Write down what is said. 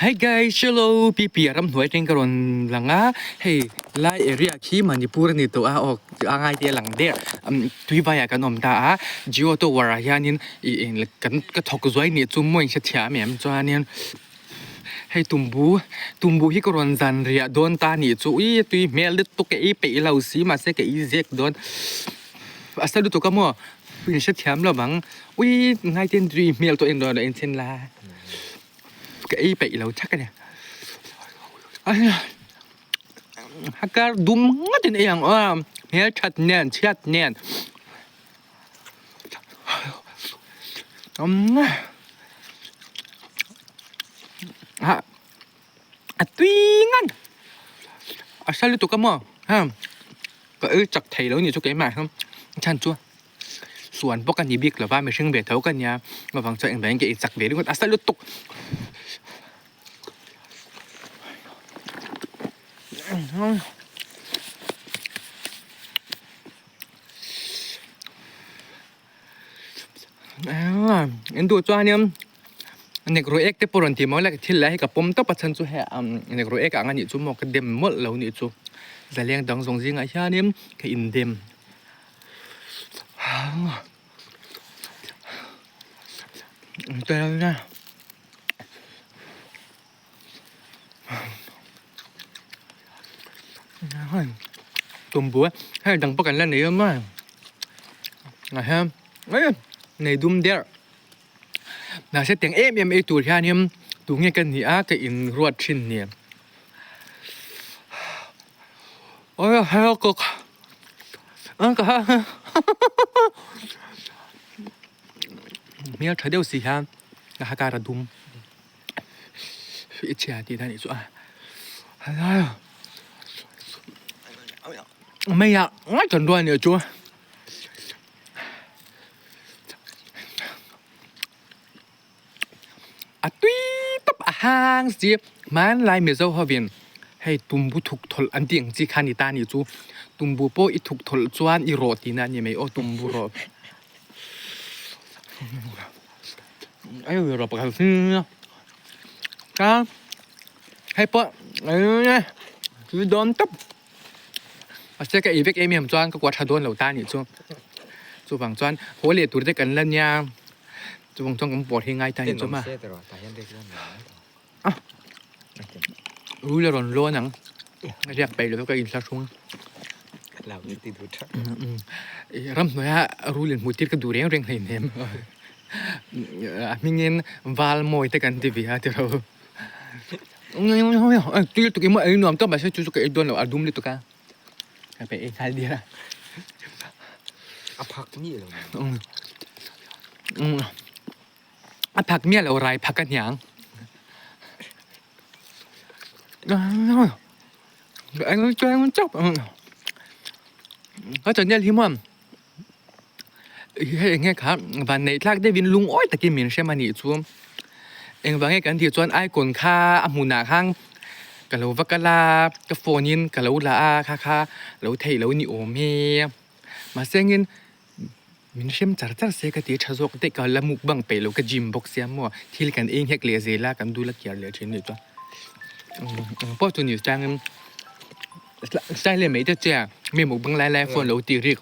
Hi guys hello pp a ramhnuai atangin ka rawn lang a hei lai area khi Manipur a ni tawh a aw a ngai te a lang der tui vai ah kan awm ta a Jio tower ah hianin ih eng kan ka thawk zuai nih chu maw in hrethiam em chuanin hei tumbu tumbu hi ka rawn zan riah dawn ta nih chu ui tui hmel lutuk ka ei peih lo si mahse ka ei zek dawn a sa lutuk a maw in hrethiam lo vang ui ngai ten tui hmel tawh en rawn en chhin la. Ka ei peih lo thak a ni. A kar dum ngawt in ei ang aw hmelthat nen chhiat nen a tui ngan a hre lutuk a maw ka ei chak thei lo ni chu keimah hian chhan chu. Suan bawk a ni bik lova mihring ve tho ka nia avang chuan engvangin ka inchak ve ringawt a sa lutuk. In duh chuanin negro ek te pawh rawn ti mawi la thil lai hi ka pawm tawp a chhan chu hei negro ek ang a nih chu maw ka dem mawlh lo nih chu zaleng dang zawng zingah hianin ka indem. Tumbu hei dang pawh kan la nei a maw nei dum der mahse tiang em em ei tur hianin tunge ka nih a ka inruat thin ni. Hmel tha deuh si hian a ha kar a dum i chhia tih dan nih chu a mei ah ngai kan rual nih chu a tui tawp a hang si hmanlai mizo hovin hei tumbu thuk thawlh an tih ang chi kha a ni ta a nih chu tumbu pawh i thuk thawlh chuan i rawh tihna a ni mai aw tumbu rawh ai rawh pakhat a hei pawh tui dawn tawp mahse ka ei vek em em chuan ka kuah tha dawn lo ta a nih chu chuvang chuan haw leh tur te kan la nia. Chuvang chuan kan pawr hi ngai ta ni chu ma. Rul a rawn lawn ang. Riak peih lo ka inhla hrung. Ramhnuaia rul in hmuh tir ka duh reng reng hleinem. A hmingin val mawi te kan ti ve a tiro. Tui lutuk i maw ei nuam tawp mahse chu chu ka ei dawn lo a dum lutuk a. Ka pe ei nghal dir a. A phak miah lo. A phak miah lo rai phak a hniang. Ka channel hi maw hei eng nge kha van neih thlak deuhin lungawi takin min hrem a nih chu. Engvang nge kan tih chuan icon kha a hmunah khan ka lo va kal a ka phone in ka lo la a kha kha lo theih lo ni awm e mahse engin min hrem char char se ka ti tha zawk daih ka la mukbang peih lo ka gym bawk sia maw thil kan ei nghek leh zel a kan dul a kiar leh thin a nih chuan engpawh chu ni changin style leh mai te che mi mukbang lai lai phone lo tih rik.